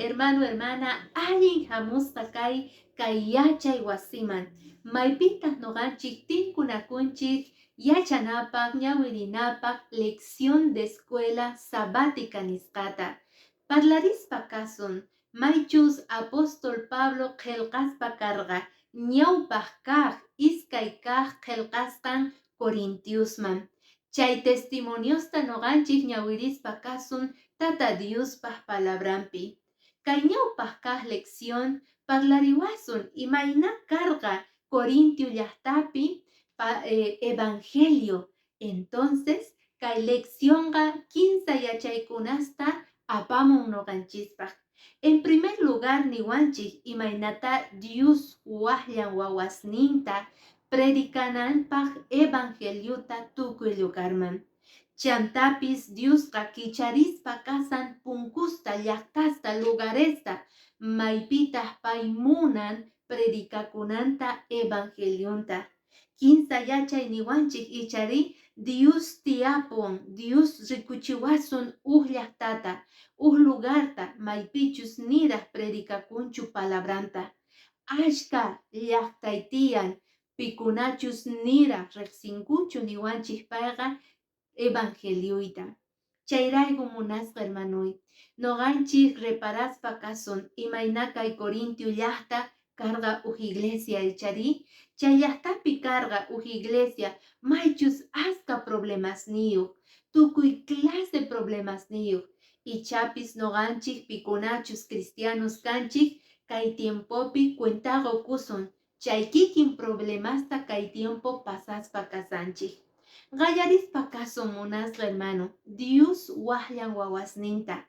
Hermano, hermana, allin hamusqa kay kay yachay wasiman. Maypitaq ñuqanchik tinkunakunchik yachanapaq, ñawirinapaq lección de escuela sabática nisqata. Parlarispa kasun, maychus apóstol Pablo qillqaspa karqa ñawpaq kaq, iskay kaq qillqasqan Corintiosman. Chay testimoniosta ñuqanchik ñawirispa kasun Tata Diospaq palabranpi. Kay ñawpaq kaq lección parlariwasun imayna karqa Corintio llaqtapi evangelio. Entonces, kay leccionqa kinsa yachaykunasta apamun ñuqanchispaq. En primer lugar, niwanchik imaynata Dios waqllan wawasninta predicananpaq evangeliota tukuy lugarman. Chantapis Diosqa kicharispa kasan punkusta, llaqtasta, lugaresta, maypitaq pay munan predicakunanta evangelionta. Kinsa yachay niwanchik ichari Dios tiyapun, Dios rikuchiwasun uj llaqtata, uj lugarta maypichus niraq predicakunchu palabranta. Ashka llaqtay tiyan pikunachus niraq riqsinkuchu niwanchik payqa evangelioyta. Chayrayku, munasqa hermanoy, ñuqanchik reparaspa kasun imayna kay Corintio llaqta karqa uj iglesia ichari. Chay llaqtapi karqa uj iglesia maychus aska problemasniyuq, tukuy clase problemasniyuq. Ichapis ñuqanchik pikunachus cristianos kanchik kay tiempopi cuenta qukusun chay kikin problemasta kay tiempo pasaspa kasanchik. Qallarispa kasun, munasqa hermano, Dios waqllan wawasninta.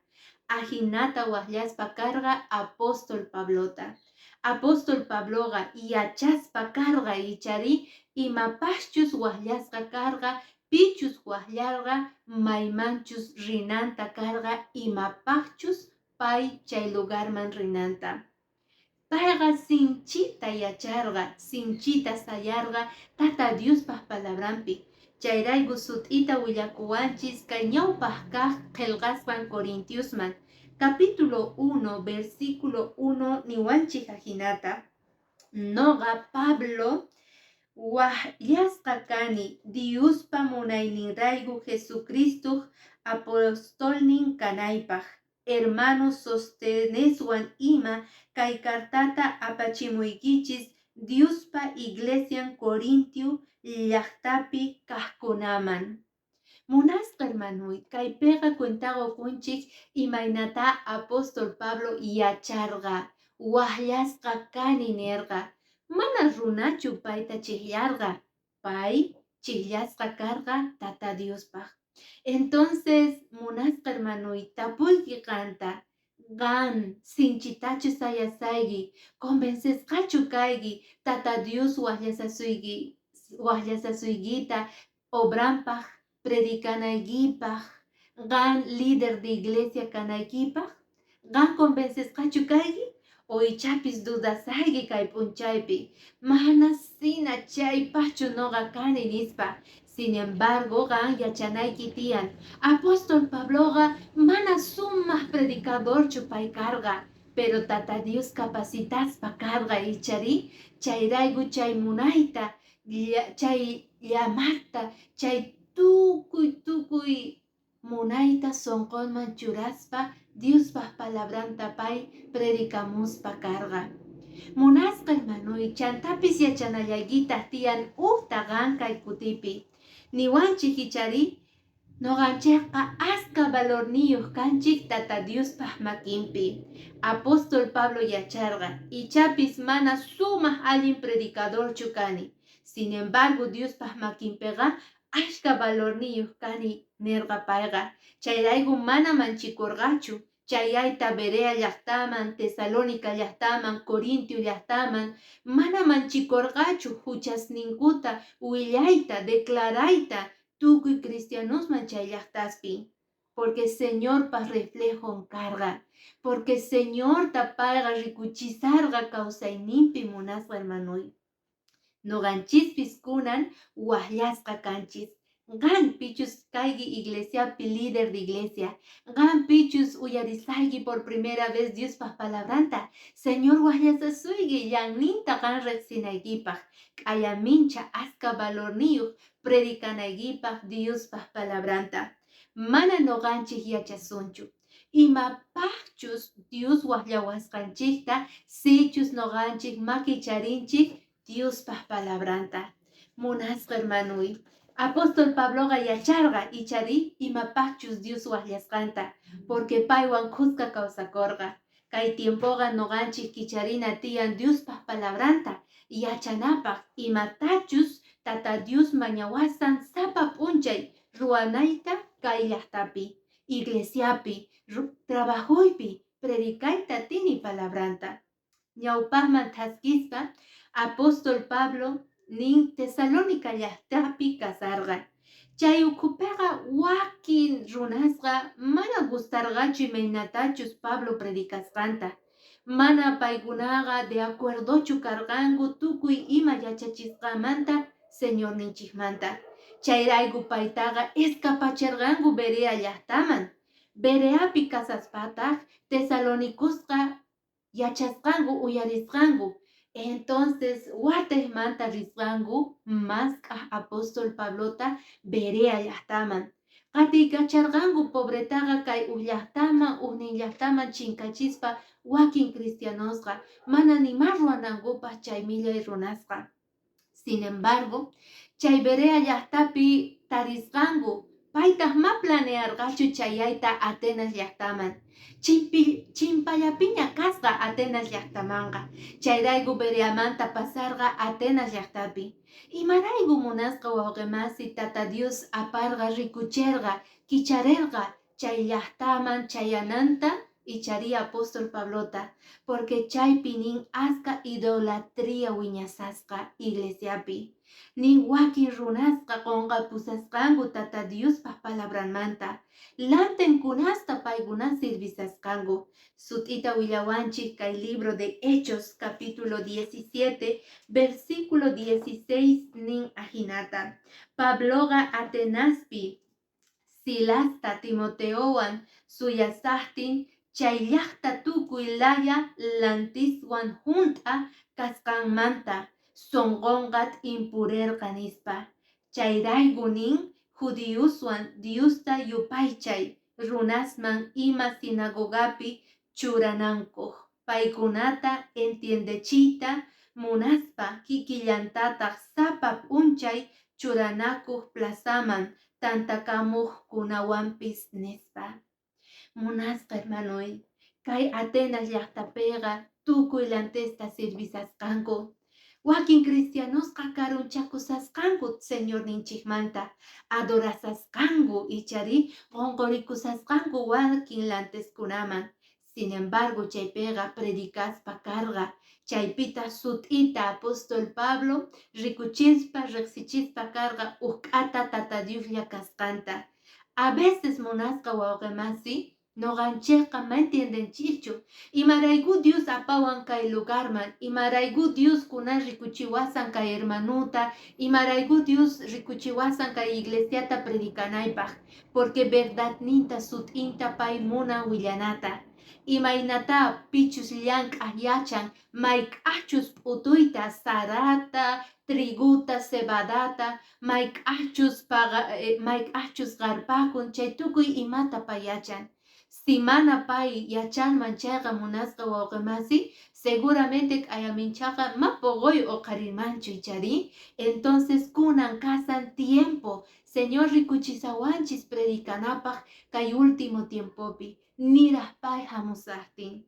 Ajinata waqllaspa karqa apóstol Pablota. Apóstol Pabloqa yachaspa karqa ichari imapaqchus waqllasqa karqa, pichus waqllarqa, maymanchus rinanta karqa, imapaqchus pay chay lugarman rinanta. Payqa sinchita yacharqa, sinchita sayarqa Tata Diospaq palabranpi. Chayrayku sut'ita willakuwanchis kay ñawpaq kaq qillqasqan Corintiosman. Capítulo 1, versículo 1 niwanchik ajinata: "Noqa Pablo waqllasqa kani Diospa munayninrayku Jesucristoq apostolnin kanaypaq. Hermano Sosteneswan ima kay cartata apachimuykichis Diospa iglesian Corintio llaqtapi kaqkunaman." Munasqa hermanoy, kaypiqa cuenta qukunchik imaynata apóstol Pablo yacharqa, waqllasqa kani nirqa. Mana runachu payta chiqllarqa, pay chiqllasqa karqa Tata Diospaq. Entonces, munasqa hermanoy, tapuyki qanta, qan sinchitachu sayasayki, convencesqachu kayki Tata Dios waqllasasuyki, waqllasasuykita obranpaq predicanaykipaq, qan líder de iglesia kanaykipaq? Qan convencesqachu kayki o ichapis dudasayki kay p'unchaypi, mana sina chaypaqchu noqa kani nispa? Sin embargo, qan yachanayki tiyan, apóstol Pabloqa mana sumaq predicadorchu pay karqa, pero Tata Dios capacitaspa karqa ichari. Chayrayku chay munayta, chay llamata, chay tukuy tukuy munayta sunqunman churaspa Diospaq palabranta pay predicamuspa karqa. Munasqa hermanoy, chantapis yachanallaykitaq tiyan ujta qan kay kutipi. Niwanchik ichari ñuqanchikqa aska valorniyuq kanchik Tata Diospaq makinpi. Apóstol Pablo yacharqa, ichapis mana sumaq allin predicadorchu kani. Sin embargo, Diospaq makinpiqa ashka valorniyuq kani nirqa payqa. Chayrayku mana manchikurqachu chayayta Berea llaqtaman, Tesalónica llaqtaman, Corintio llaqtaman, mana manchikurqachu huchasninkuta willayta, declarayta tukuy cristianosman chay llaqtaspi. Porque Señorpa reflejon karqa. Porque Señorta payqa rikuchisarqa kawsayninpi, munasqa hermanoy. Ñuqanchispis kunan waqllasqa kanchis. Qan pichus kayki iglesiapi líder de iglesia. Qan pichus uyarisayki por primera vez Diospaq palabranta. Señor waqllasasuyki ñanninta qan riqsinaykipaq. K'ayamincha aska valorniyuq predicanaykipaq Diospaq palabranta. Mana nuqanchik yachasunchu. Imapaqchus Dios waqllawasqanchikta sichus nuqanchik makicharinchik Diospaq palabranta. Munasqa hermanuy. Apóstol Pabloqa yacharqa ichari imapaqchus Dios waqllasqanta, porque paywan khuska kawsakurqa. Kay tiempoqa nuqanchik kicharina tiyan Diospaq palabranta yachanapaq imatachus Tata Dios mañawasan sapa p'unchay ruwanayta kay llaqtapi, iglesiapi, trabajoypi predicayta tini palabranta. Ñawpaqman thaskispa apóstol Pablo nin Tesalónica llaqtapi kasarqa. Chay ukhupiqa wakin runasqa mana gustarqachu imaynatachus Pablo predicasqanta. Mana paykunaqa de acuerdochu karqanku tukuy ima yachachisqanmanta Señorninchikmanta. Chayrayku paytaqa escapachirqanku Berea llaqtaman. Bereapi kasaspataq Tesalonikusqa yachasqanku uyarisqanku. Entonces watejmanta risqanku mask'aj apóstol Pablota Berea llaqtaman. Qatiykacharqanku pobretaqa kay uj llaqtaman ujnin llaqtaman chinkachispa wakin cristianosqa mana nima ruwanankupaq chay millay runasqa. Sin embargo, chay Berea llaqtapi tarisqanku paytaq ma planearqachu chayayta Atenas llaqtaman. Chimpallapiña kasqa Atenas llaqtamanqa. Chayrayku Bereamanta pasarqa Atenas llaqtapi. Imarayku munasqa wawqimasi Tata Dios aparqa rikucherqa kicharerqa chay llaqtaman chayananta ichari apóstol Pablota, porque chaypi nin aska idolatría wiñasasqa iglesiapi. Nin wakin runasqa qunqapusasqanku Tata Diospaq palabranmanta. Lantenkunasta paykuna servisasqanku. Sut'ita willawanchik kay libro de Hechos capítulo 17 versículo 16 nin ajinata. Pabloqa Atenaspi Silasta Timoteowan suyasaqtin chay llaqta tukuy laya lantiswan hunt'a kasqanmanta sunqunqa t'impurerqa nispa. Chayrayku nin judíoswan Diosta yupaychay runasman ima sinagogapi churanankuq paykunata entiendechiyta munaspa kikillantataq sapa p'unchay churanakuq plazaman tantakamuqkunawanpis nispa. Munasqa hermanoy, kay Atenas llaqtapiqa tukuy lantista servisasqanku. Wakin cristianosqa karunchakusasqanku Señorninchikmanta, adorasasqanku ichari qunqurikusasqanku wakin lanteskunaman. Sin embargo, chaypiqa predicaspa karqa. Chaypita sut'ita apóstol Pablo rikuchispa riqsichispa karqa uj k'ata Tata Dioslla kasqanta. A veces munasqa wawqimasi nuqanchikqa ma entiendenchikchu imarayku Dios apawan kay lugarman, imarayku Dios kunan rikuchiwasan kay hermanuta, imarayku Dios rikuchiwasan kay iglesiata predicanaypaq, porque verdadninta sut'inta pay munan willanata. Imaynata pichus llank'aq yachan mayk'achus p'utuyta sarata, triguta, cebadata, mayk'achus mayk'achus qarpakun chay tukuy imata pay yachan. Si mana pay yachanman chayqa munasqa wawqimasi, seguramente k'ayaminchaqa ma poqoy uqharinmanchu ichari. Entonces kunan kasan tiempo Señor rikuchisawanchis predicanapaq kay último tiempopi niraq pay hamusaqtin.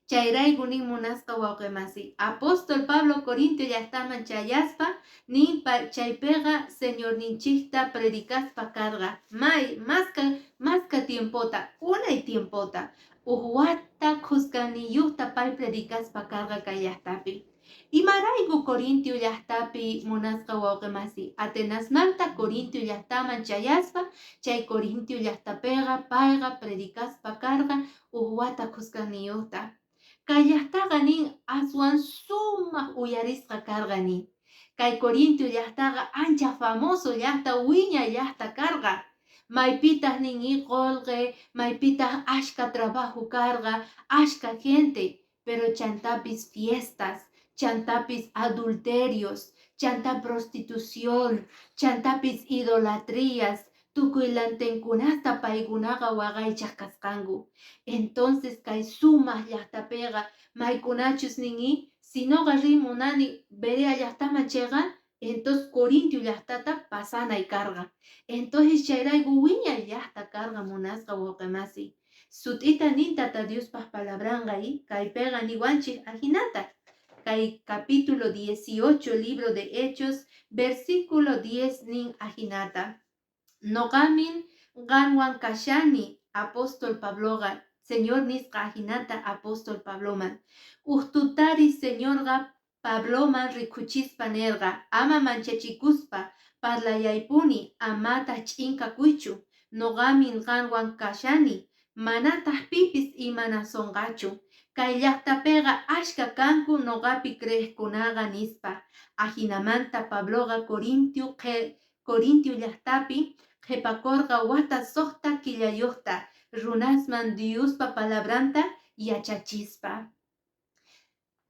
Chayrayku nin munasqa wawqimasi, apóstol Pablo Corintio llaqtaman chayaspa nin chaypiqa Señorninchikta predicaspa karqa may maska tiempota, unay tiempota, uj wata khuskaniyuqta pay predicaspa karqa kay llaqtapi. Imarayku Corintio llaqtapi munasqa wawqimasi, Atenasmanta Corintio llaqtaman chayaspa chay Corintio llaqtapiqa payqa predicaspa karqa uj wata khuskaniyuqta. Kay llaqtaqa nin aswan sumaq uyarisqa karqa nin. Kay Corinto llaqtaqa ancha famoso llaqta, wiñay llaqta karqa. Maypitaq nin qolqe, maypitaq ashka trabajo karqa, ashka gente, pero chantapis fiestas, chantapis adulterios, chanta prostitución, chantapis idolatrías, tukuy lantinkunata paykunaqa waqaychaq kasqanku. Entonces kay sumaq llaqtapiqa maykunachus nin si noqa riy munani Berea llaqtaman chayqa, entonces Corintio llaqtata pasanay karqa. Entonces chayrayku wiñay llaqta karqa, munasqa wawqimasiy. Sut'ita nin Tata Diospaq palabranqa kaypiqa niwanchik ajinata. Kay capítulo 18, libro de Hechos, versículo 10 nin ajinata: "Noqamin qanwan kashani". Apóstol Pabloqa Señor nisqa ajinata apóstol Pabloman. Uj tutari Señorqa Pabloman rikhuchispa nerqa: "Ama manchachikuspa parlallaypuni, amataq ch'inkakuychu. Noqamin qanwan kashani, manataq pipis imanasonqachu. Kay llaqtapiqa ashka kanku noqapi creeqkunaqa", nispa. Ajinamanta Pabloqa Corintio llaqtapi qhipakurqa wata 6 killayuqta runasman Diospa palabranta yachachispa.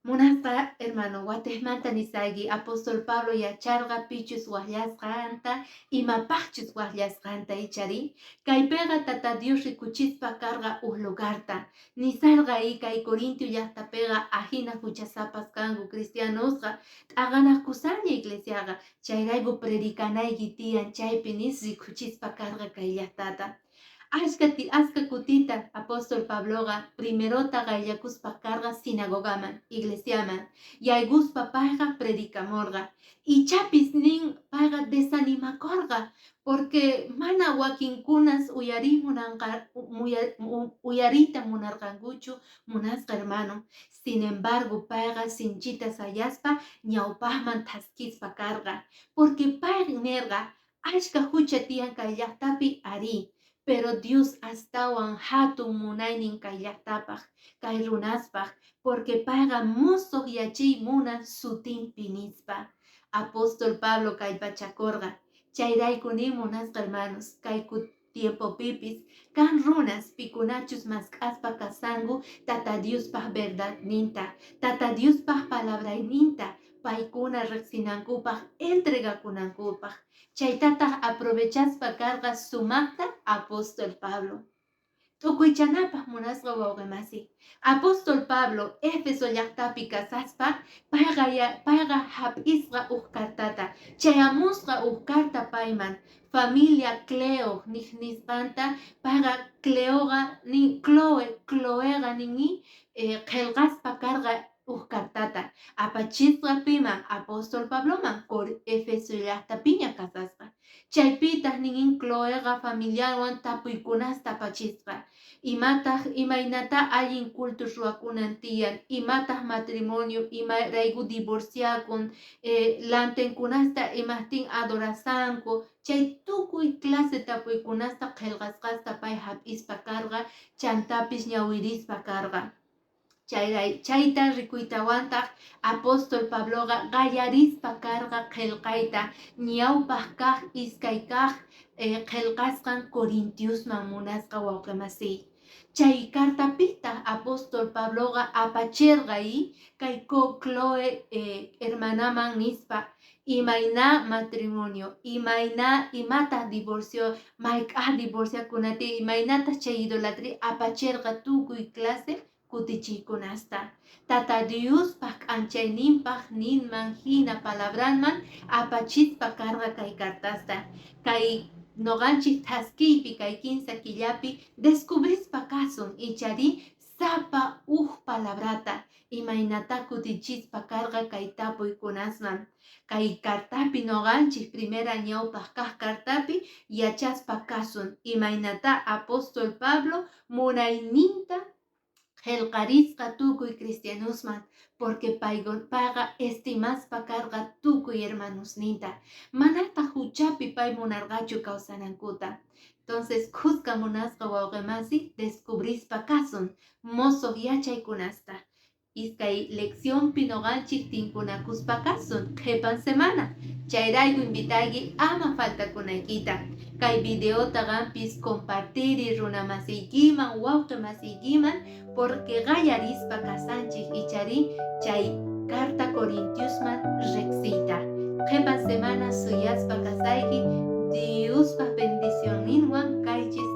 Munasqa hermano, watejmanta nisayki, apóstol Pablo yacharqa pichus waqllasqanta, imapaqchus waqllasqanta, ichari. Kaypiqa Tata Dios rikuchispa karqa uj lugarta. Nisarqa kay Corintio llaqtapiqa ajina huchasapas kanku cristianosqa, t'aqanakusanya iglesiaqa, chayrayku predicanayki tiyan chaypi nis rikuchispa karqa kay llaqtata. Ashka kutita apóstol Pabloqa primerota qayllakuspa karqa sinagogaman, iglesiaman. Yaykuspa payqa predicamorqa. Ichapis nin payqa desanimakorqa porque mana wakinkunas uyariyta munarqankuchu, munasqa hermano. Sin embargo, payqa sinchita sayaspa ñawpaqman thaskispa karqa. Porque pay nerqa: "Ashka hucha tiyan kay llaqtapi, arí, pero Dios astawan hatun munaynin kay llaqtapaq, kay runaspaq, porque payqa musuq yachiy munan sutinpi", nispa. Apóstol Pablo kallpachakurqa. Chayrayku nin, munasqa hermanos, kay tiempopipis kan runas pikunachus mask'aspa kasanku Tata Diospaq verdadninta, Tata Diospaq palabrayninta, paykuna riqsinankupaq, entregakunankupaq. Chaytataq aprovechaspa karqa sumaqta apóstol Pablo. Tukuychanapaq, munasqa wawqimasi, apóstol Pablo Éfeso llaqtapi kasaspa payqa hap'isqa uj cartata, chayamusqa uj carta payman familia Cleo niq nisqanta. Payqa Cleoqa nin Cloeqa nini qillqaspa karqa uj cartata apachisqa piman? Apóstol Pabloman, Éfeso llaqtapiña kasasqa. Chaypitaq nin Cloeqa familiarwan tapuykunasta apachisqa: imataq, imaynata allin culto ruwakunan tiyan, imataq matrimonio, imarayku divorciakun, lantinkunasta imaqtin adorasanku. Chay tukuy clase tapuykunasta qillqasqasta pay hap'ispa karqa, chantapis ñawirispa karqa. Chayta rikuytawantaq apóstol Pabloqa qallarispa karqa qillqayta ñawpaq kaq, iskay kaq qillqasqan Corintiosman, munasqa wawqimasiy. Chay cartapitaq apóstol Pabloqa apachirqa kay Chloe hermanaman nispa: imayna matrimonio, imayna, imataq divorcio, mayk'aq divorciakunati, imaynataq chay idolatría, apachirqa tukuy clase kutichiykunasta. Tata Diospaq k'anchayninpaq ninman hina palabranman apachispa karqa kay cartasta. Kay noqanchik thaskiypi kay 15 killapi descubrispa kasun, ichari, sapa uj palabrata imaynata kutichispa karqa kay tapuykunasman. Kay cartapi noqanchik primera ñawpaq kaq cartapi yachaspa kasun imaynata apóstol Pablo munayninta qillqarisqa tukuy cristianosman, porque payqa estimaspa karqa tukuy hermanosninta, manataq huchapi pay munarqachu kawsanankuta. Entonces kuska, munasqa wawqimasi, descubrispa kasun mosoq yachaykunasta. Iskay leccionpi noqanchik tinkunakuspa kasun qhipan semana. Chayrayku invitayki ama faltakunaykita. Kay videota qampis compartiri runa masiykiman, wawqi masiykiman, porque qallarispa kasanchik ichari chay carta Corintiosman riqsiyta. Qhipan semana suyaspa kasayki, Diospa bendicionninwan kaychis.